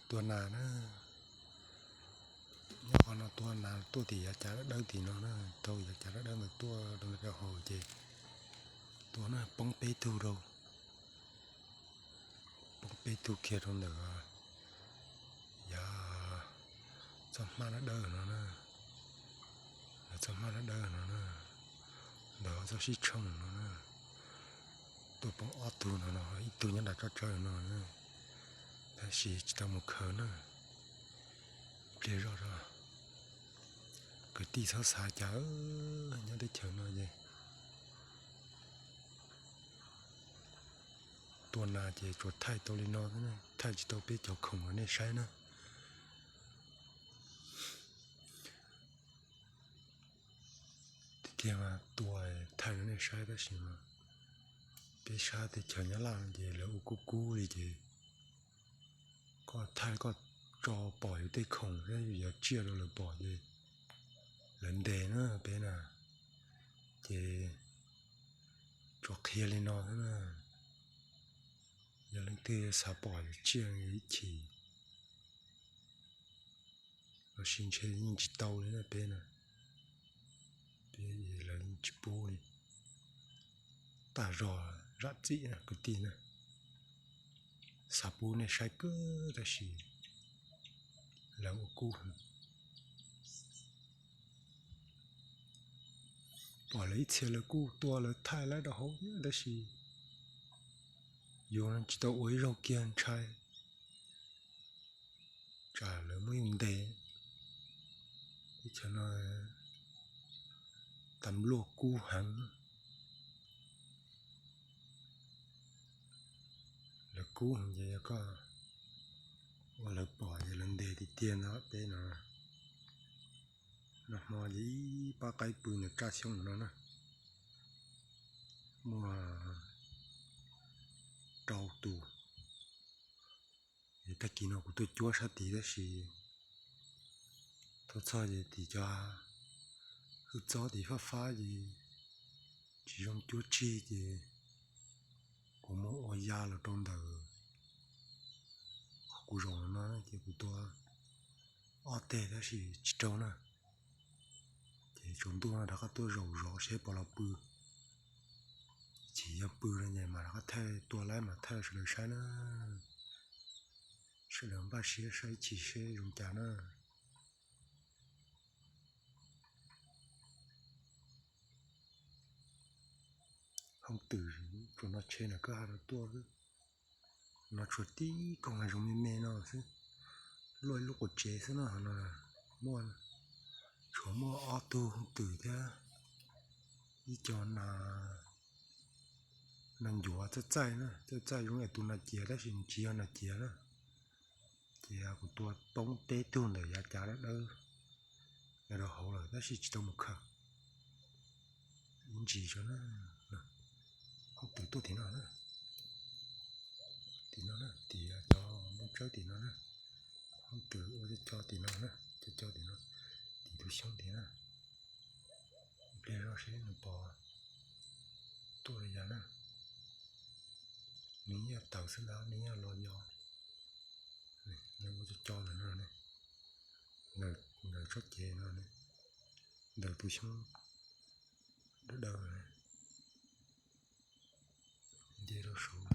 Tua nas na, nyob qhov no tua nas tuaj tim yav cav dawb dawb tim no na, tau yav cav dawb dawb ntawd tuaj rau ntawm rau hauv ces tua na, poob peb tug rau, poob peb tug kiag rau ntawm yav txoj hmab dawb dawb no na, ntawm txoj hmab dawb dawb no na, ntawm txoj sib tshooj no na, tuaj poob ob tug no no, ib tug nyob nram tsob tsawb no na, tab sis tsis tau mus khaws na. Pliag zoj zog, kwv tij txhob xav cas, nyob teb chaws no ces tua nas ces tsuas thaij tau li no, thaij tsis tau peb cov khoom uas nej saib na. Tiag tiag mas tua thaij rau nej saib tab sis mas peb sab teb chaws Nyab Laj no ces lawv ua kub kub li ces koj thaij koj tso pom yus tej khoom thiab yus yuav tsiaj rau lawv pom ces lawv ntes na peb na. Ces tsuas qhia li no xwb na, yog leej twg xav pom yus tsiaj ib chim los sis ntshe yeej tsis tau li na peb na, peb lawv yeej tsis pub li. Tag zog zam txim na kwv tij na, xav pub nej saib kawg tab sis lawv ua kub heev. Pom lawv ib txhia lawv kuj tua lawv thaij lawv rau hauv thiab tab sis yus tsis tau ua ib zaug kiag ntshai, tsam lawv muab yus ntes. Teb chaws no tas luaj kub heev, lawv kub heev ces yog koj ua lawv pom ces lawv ntes tiag tiag ntag peb no. Nag hmo ces ib pab qaib pw ntawm Tsaj Xyoob no na, muaj rau tus. Es tag kis no kuv tuaj cuab sab tid tab sis thaum txog ces tim cov hwj txob tid fab fab ces tsis zoo cuab tsig ces kuv muab ua ya los rau ntawm qhov kuv zaum no ces kuv tua ob teg tab sis tsis raug na. Ces tsaus ntuj no rov qab tuaj zaum zov seb puas los pw. Chim yog pw no ces mam rov qab thaij tua laib mas thaij rau sawv daws saib na. Sawv daws npaj siab saib chim seb zoo cas na. Hoob twm tsuas no tsheb na koj ha rau tuaj xwb. No tshuav tib koog hav zoov me me no xwb, luaj ib lub quav tsev xwb no no. Muaj, tshuav muaj ob tug hoob twm thiab ib co nas, nas ncuav txaij txaij na, txaij txaij zoo li tus nas ciav tab sis nws tsis yog nas ciav na. Ces kuv tua poob peb tug ntawm yav cav dawb dawb ntawd rau hauv lawm tab sis tsis tau mus khaws. Ib ntsis tso na, hoob twm tuaj tim no na, tim no na, tim cov moo tsawb tim no na, hoob twm ua cov co tim no na, cov co tim no, tim tus xyoob tim na. Pliag zoj seb nws pom tuaj li cas na. Nws yeej tawm xwb ntag, nws yeej los yos. Nws ua cov co ntawm no ne, ntawm tsob cev no ne, ntawm tus xyoob dawb dawb ne, nce rau saud.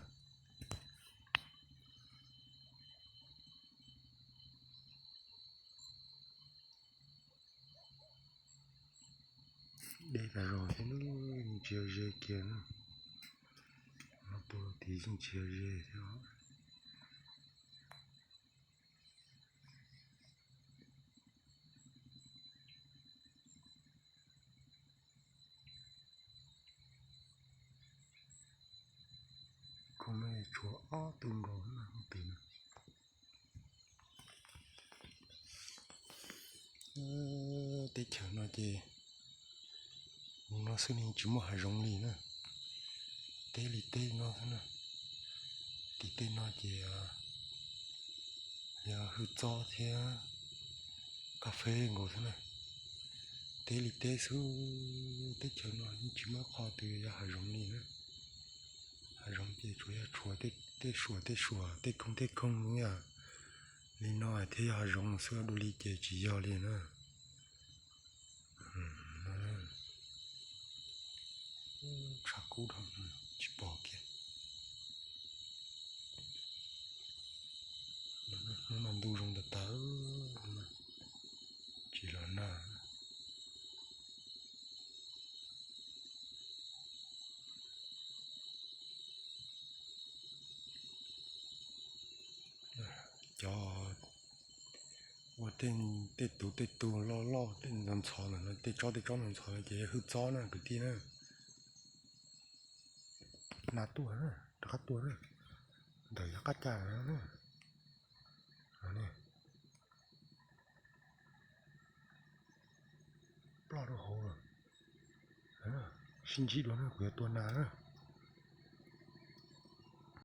Deb tas zog thiab, tsis yog ze kiag na. No tua tid yeej tsis yog ze thiab. Koj me tshuav ob tug nkaus na hoob twm no. Teb chaws no ces mus no xwb ne, tsis muaj hav zoov li na. Teb li teb no xwb na. Tim tej no ces yog hwj txob thiab kas fes nkaus xwb na. Teb li teb xwb, teb chaws no yeej tsis muaj qhov twg yog hav zoov li na. Hav zoov ces tsuas yog tshuav tej suam tej suam, tej koog tej koog yom. Li no thiaj yog hav zoov xwb, dua li ces tsis yog li na. Tshav kub dhau, tsis pom kiag. Hnub no ntuj zoo tas tas, tsis los nag. Cov ua tej, tej tus tej tus loj loj, tej ntxhov ntxhov ntawm no, tej tsob tej tsob ntxhov ntxhov no ces hwj txob na kwv tij na. Nas tuaj na, rov qab tuaj na, ntawm yav qab cas na. Ploj rau hauv lawm. Sib ntsib dua na, kuv yuav tua nas na.